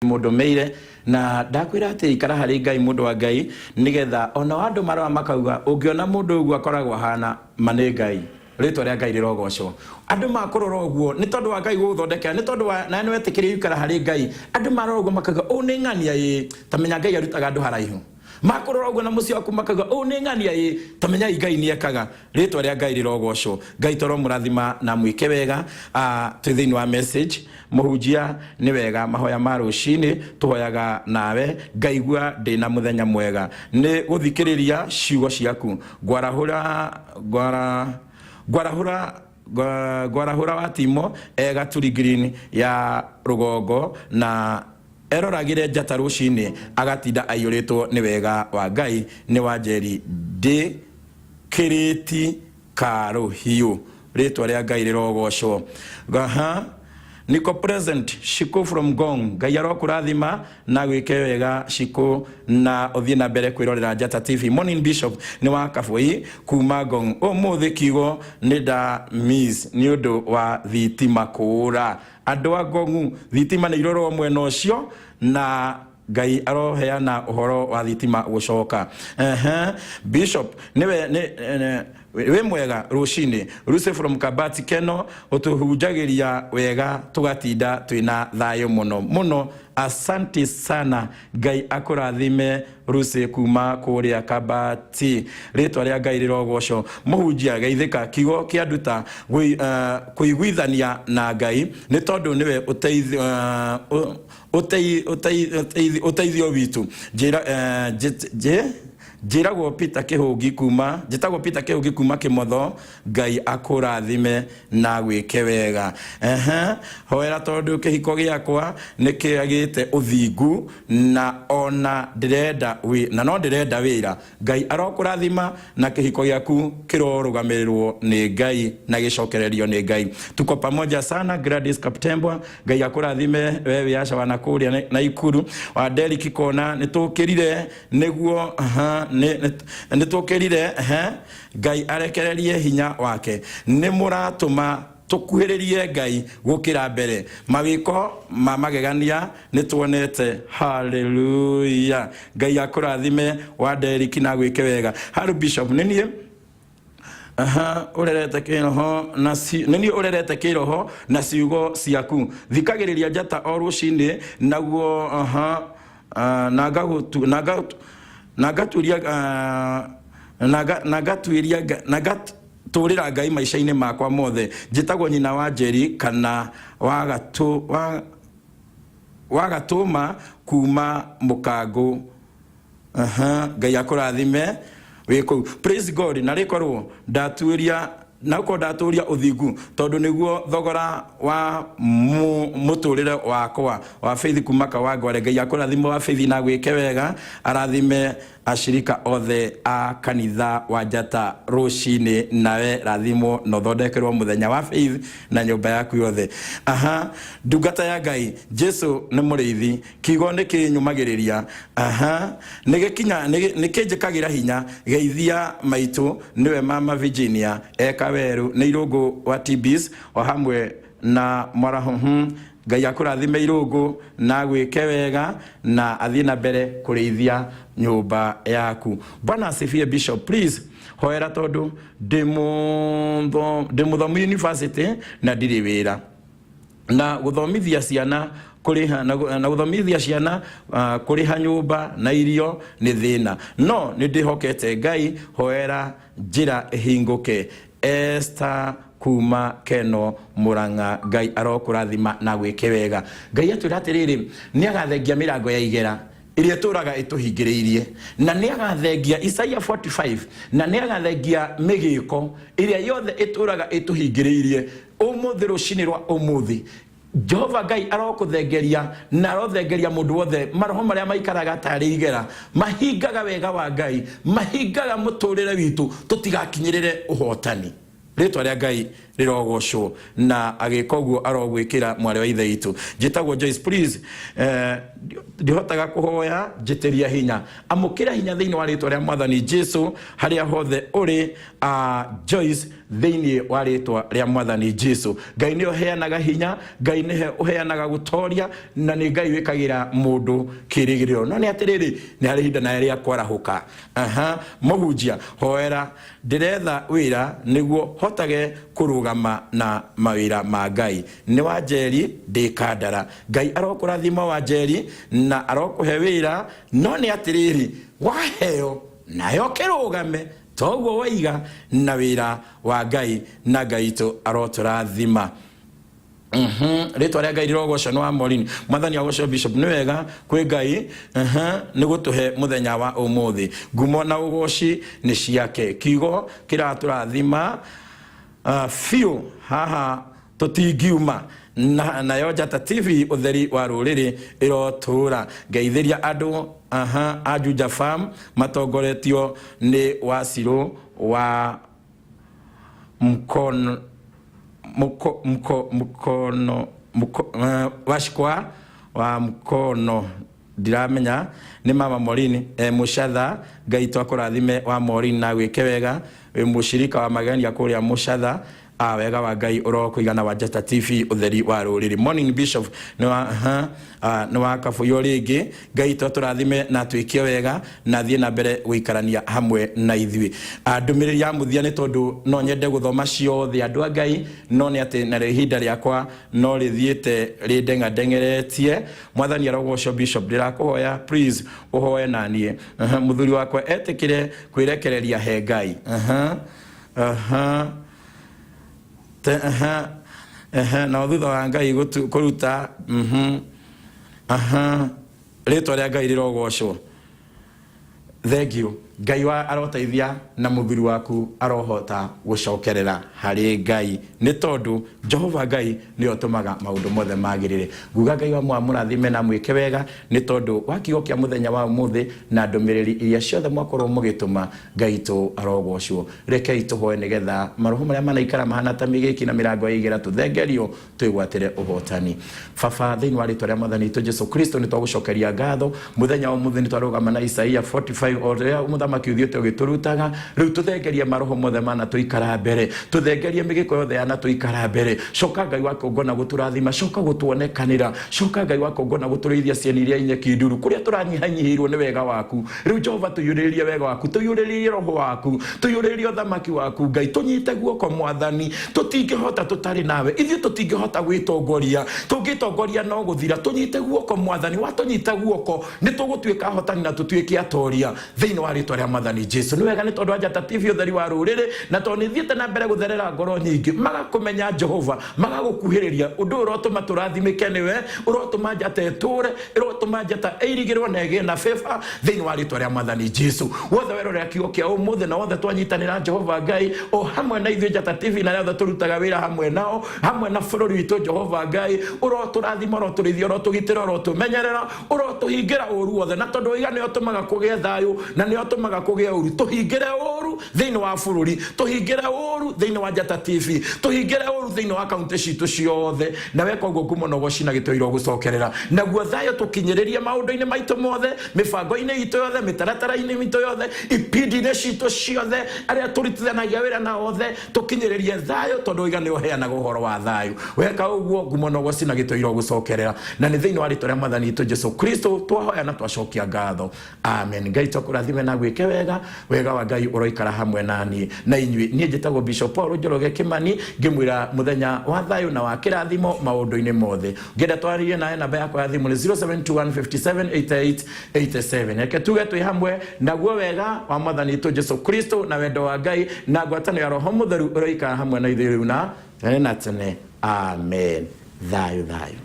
Mũndũmĩire na ndakwĩra atĩ ikara harĩ Ngai, mũndũ wa Ngai, nĩgetha ona andũ marora makauga ũngĩona mũndũ ũguo akoragwo ahana ma nĩ Ngai. Rĩtwa rĩa Ngai rĩrogocwo. Andũ makũrora ũguo nĩ tondũ wa Ngai gũgũthondekera, nĩ tondũ wa nawe nĩwetĩkĩria ikara harĩ Ngai. Andũ marora ũguo makauga ũũ nĩ ng'ania ĩĩ, ta menya Ngai arutaga andũ haraihu. Makũrora ũguo na mũciĩ waku makauga ũũ nĩ ng'ania ĩĩ, ta menyai Ngai nĩekaga. Rĩtwa rĩa Ngai rĩrogocwo. Ngai toro mũrathima na mwĩke wega. Twĩ thĩinĩ wa message. Mũhunjia nĩ wega mahoya ma rũcinĩ tũhoyaga nawe ngaigua ndĩna mũthenya mwega nĩ gũthikĩrĩria ciugo ciaku. Ngwarahũra ngwara ngwarahũra ngwarahũra wa Timo e Gaturi Green ya rũgongo na eroragĩre njata rũcinĩ agatinda aiyũrĩtwo nĩ wega wa Ngai. Nĩ wa Njeri ndĩ Kĩrĩti ka rũhiũ. Rĩtwa rĩa Ngai rĩrogocwo. Aha. Niko present Shiku from Ngong. Ngai arokũrathima na gwĩke wega Shiku na ũthiĩ na mbere kwĩrorera Njata TV. Morning Bishop nĩ wa Kabũi kuma Ngong. Ũmũthĩ kiugo nĩ nda miss nĩ ũndũ wa thitima kũũra. Andũ a Ngong'u thitima nĩ irorwo mwena ũcio na Ngai aroheana ũhoro wa thitima gũcoka. Ehe. Bishop nĩwe nĩ wĩ mwega rũcinĩ. Lucy from Kabati Keno ũtũhunjagĩria wega tũgatinda twĩna thayũ mũno mũno. Asante sana. Ngai akũrathime Lucy kuma kũrĩa Kabati. Rĩtwa rĩa Ngai rĩrogocwo. Mũhunjia geithĩka kiugo kĩa nduta kũiguithania na Ngai nĩ tondũ nĩwe ũteithio ũteithio witũ. Njĩra njĩragwo Peter Kĩhũngi kuma njĩtagwo Peter Kĩhũngi kuma Kĩmotho. Ngai akũrathime na gwĩke wega. Ehe, hoera tondũ kĩhiko gĩakwa nĩ kĩagĩte ũthingu na ona ndĩrenda na no ndĩrenda wĩra. Ngai arokũrathima na kĩhiko gĩaku kĩrorũgamĩrĩrwo nĩ Ngai na gĩcokererio nĩ Ngai. Tuko pamoja sana. Gladys Kaptembwa, Ngai akũrathime we wĩ Asha wa nakũrĩa Naikuru. Wa Derrick Kona nĩ tũkĩrire nĩguo nĩ tũkĩrire. Ngai arekererie hinya wake. Nĩ mũratũma tũkuhĩrĩrie Ngai gũkĩra mbere. Mawĩko ma magegania nĩ tuonete. Haleluya. Ngai akũrathime wa Derrick na gwĩke wega. Haru Bishop nĩ niĩ aha ũrerete kĩroho na nĩ niĩ ũrerete kĩroho na ciugo ciaku. Thikagĩrĩria njata o rũcinĩ naguo aha na ngagũtu na na ngaturia na ngatuĩria na ngatũrĩra Ngai maica-inĩ makwa mothe. Njĩtagwo nyina wa Njeri kana wa gatũma kuma mũkangũ. Aha, Ngai akũrathime wĩ kũu. Praise God. Na rĩkorwo ndatuĩria na ũkorwo ndatũria ũthingu tondũ nĩguo thogora wa mũtũrĩre wakwa. Wa Faith kuma Kawangware, Ngai akũrathime wa Faith na gwĩke wega. Arathime ashirika othe a kanitha wa Njata rũcinĩ, nawe rathimwo na ũthondekerwo mũthenya wa Faith na nyũmba yaku yothe. Aha, ndungata ya Ngai, Jesu nĩ mũrĩithi, kiugo nĩ kĩnyũmagĩrĩria. Aha, nĩ gĩkinya nĩ kĩnjĩkagĩra hinya. Geithia maitũ nĩwe mama Virginia eka werũ nĩ irũngũ wa TBs o hamwe na mwaraho. Ngai akũrathime irũngũ na gwĩke wega na athiĩ na mbere kũrĩithia nyũmba yaku. Bwana asifiwe. Bishop, please hoera tondũ ndĩ mũthomu university na ndirĩ wĩra na gũthomithia ciana kũrĩha na gũthomithia ciana, kũrĩha nyũmba na irio nĩ thĩna, no nĩ ndĩhokete Ngai. Hoera njĩra ĩhingũke. Esther kuma Keno Murang'a, Ngai arokũrathima na gwĩke wega. Ngai atwĩra atĩrĩrĩ, nĩ agathengia mĩrango ya igera ĩrĩa ĩtũraga ĩtũhingĩrĩirie, na nĩ agathengia Isaia 45, na nĩ agathengia mĩgĩko ĩrĩa yothe ĩtũraga ĩtũhingĩrĩirie. Ũmũthĩ rũcinĩ rwa ũmũthĩ Jehova Ngai arokũthengeria na arothengeria mũndũ wothe maroho marĩa maikaraga tarĩ igera mahingaga wega wa Ngai, mahingaga mũtũrĩre witũ tũtigakinyĩrĩre ũhotani. Rĩtwa rĩa Ngai. Rĩrogocwo na agĩka ũguo arogwĩkĩra mwarĩ wa ithe witũ. Njĩtagwo Joyce, please, ndihotaga kũhoya, njĩtĩria hinya. Amũkĩra hinya thĩinĩ wa rĩtwa rĩa Mwathani Jesu harĩa hothe ũrĩ, Joyce, thĩinĩ wa rĩtwa rĩa Mwathani Jesu. Ngai nĩ ũheanaga hinya, Ngai nĩhe ũheanaga gũtoria, na nĩ Ngai wĩkagĩra mũndũ kĩrĩgĩrĩro. No nĩ atĩrĩrĩ, nĩ harĩ ihinda nawe rĩa kwarahũka. Aha, mũhunjia, hoera ndĩretha wĩra nĩguo hotage kũrũgama na mawĩra ma Ngai. Nĩ Wanjeri ndĩ Kandara. Ngai arokũrathima Wanjeri na arokũhe wĩra, no nĩ atĩrĩrĩ, waheo nayo kĩrũgame toguo waiga na wĩra wa Ngai, na Ngai witũ arotũrathima. Rĩtwa rĩa Ngai rĩrogocwo. Nĩ wa Morini. Mwathani agocwo. Bishop, nĩ wega kwĩ Ngai nĩ gũtũhe mũthenya wa ũmũthĩ. Ngumo na ũgoci nĩ ciake. Kiugo kĩratũrathima biũ, haha tũtingiuma na nayo Njata TV ũtheri wa rũrĩrĩ ĩrotũra. Ngeithĩria andũ aha a Juja Farm matongoretio nĩ Wacirũ wa mkono mko, mko, mkono mko, washikwa wa mkono, ndiramenya nĩ mama Morini Mũcatha. Ngai twakũrathime wa Morini na gwĩke wega, wĩ mũcirika wa magenia kũrĩa Mũcatha. Wega wa Ngai ũrokũigana wa Njata TV ũtheri wa rũrĩrĩ. Morning Bishop, nĩ wa nĩ wa kabũyũ rĩngĩ. Ngai twatũrathime na twĩke wega na thiĩ na mbere gũikarania hamwe na ithuĩ. Ndũmĩrĩri ya mũthia, nĩ tondũ no nyende gũthoma ciothe, andũ a Ngai, no nĩ atĩ narĩo ihinda rĩakwa no rĩthiĩte rĩndeng'andeng'eretie. Mwathani arogocwo. Bishop, ndĩrakũhoya please ũhoe na niĩ. Mũthuri wakwa etĩkĩre kwĩrekereria he Ngai. Aha. Te, aha. Aha. Na thutha wa Ngai kũruta. Aha. Rĩtwa rĩa Ngai rĩrogocwo. Thank you. Ngai wa aroteithia na mũthuri waku arohota gũcokerera harĩ Ngai, nĩ tondũ Jehova Ngai nĩwe ũtũmaga maũndũ mothe magĩrĩre. Nguga Ngai wa mwamũrathime na mwĩke wega nĩ tondũ wa kiugo kĩa mũthenya wa ũmũthĩ na ndũmĩrĩri iria ciothe mwakorwo mũgĩtũma. Ngai tũ arogocwo. Rekei tũhoe nĩgetha maroho marĩa manaikara mahana ta mĩgĩki na mĩrango ya igera tũthengerio, twĩgwatĩre ũhotani. Baba, thĩinĩ wa rĩtwa rĩa Mwathani witũ Jesu Kristo, nĩ twagũcokeria ngatho mũthenya wa ũmũthĩ. Nĩ twarũgama na Isaia 45 o rĩrĩa mũthamaki ũthiĩte ũgĩtũrutaga. Rĩu tũthengerie maroho mothe mana tũikara mbere, tũthengerie mĩgĩko yothe yana tũikara mbere. Coka Ngai wa kũngona gũtũrathima, coka gũtuonekanĩra, coka Ngai wa kũngona gũtũrĩithia cieni iria nyeki nduru kũrĩa tũranyihanyihĩirwo nĩ wega waku. Rĩu Jehova, tũiyũrĩrĩrie wega waku, tũiyũrĩrĩrie roho waku, tũiyũrĩrĩrie ũthamaki waku. Ngai, tũnyite guoko. Mwathani, tũtingĩhota tũtarĩ nawe. Ithuĩ tũtingĩhota gwĩtongoria, tũngĩtongoria no gũthira. Tũnyite guoko Mwathani, watũnyita guoko nĩ tũgũtuĩka ahotani na tũtuĩke atoria thĩinĩ wa rĩtwa rĩa Mwathani Jesu. Nĩ wega nĩ tondũ wa Njata TV ũtheri wa rũrĩrĩ, na tondũ nĩ thiĩte na mbere gũtherera ngoro nyingĩ magakũmenya Jehova, magagũkuhĩrĩria. Ũndũ ũyũ ũrotũma tũrathimĩke nĩwe, ũrotũma Njata ĩtũre, ĩrotũma Njata ĩirigĩrwo na ĩgĩe na favor thĩinĩ wa rĩtwa rĩa Mwathani Jesu. Wothe werorera kiugo kĩa ũmũthĩ na wothe twanyitanĩra, Jehova Ngai o hamwe na ithuĩ Njata TV na arĩa othe tũrutaga wĩra hamwe nao, hamwe na bũrũri witũ, Jehova Ngai ũrotũrathima, ũrotũrĩithia, ũrotũgitĩra, ũrotũmenyerera, ũrotũhingĩra ũru wothe. Na tondũ waiga nĩwe ũtũmaga kũgĩe thayũ na nĩwe ũtũmaga kũgĩe ũru, tũhingĩre ũru thĩinĩ wa bũrũri, tũhingĩre ũru thĩinĩ wa Njata TV, tũhingĩre ũru thĩinĩ wa kaunti citũ ciothe. Na weka ũguo, ngumo na ũgoci na gĩtĩo irogũcokerera. Naguo thayũ tũkinyĩrĩrie maũndũ-inĩ maitũ mothe, mĩbango-inĩ itũ yothe, mĩtaratara-inĩ itũ yothe, ipindi-inĩ citũ ciothe, arĩa tũrutithanagia wĩra na othe, tũkinyĩrĩrie thayũ, tondũ waiga nĩ ũheanaga ũhoro wa thayũ. Weka ũguo, ngumo na ũgoci na gĩtĩo irogũcokerera, na nĩ thĩinĩ wa rĩtwa rĩa Mwathani witũ Jesu Kristo twahoya na twacokia ngatho. Amen. Ngai twakũrathime na gwĩke wega. Wega wa Ngai ũroikara hamwe na niĩ na inyuĩ. Niĩ njĩtagwo Bishop Paul Njoroge Kĩmani, ngĩmwĩra mũthenya wa thayũ na wa kĩrathimo maũndũ-inĩ mothe. Ngĩenda twarĩrie nawe, namba yakwa ya thimũ nĩ 0721578887. Reke tuge twĩ hamwe, naguo wega wa Mwathani witũ Jesu Kristo na wendo wa Ngai na ngwatanĩro ya Roho Mũtheru ũroikara hamwe na ithuĩ rĩu na tene na tene. Amen. Thayũ thayũ.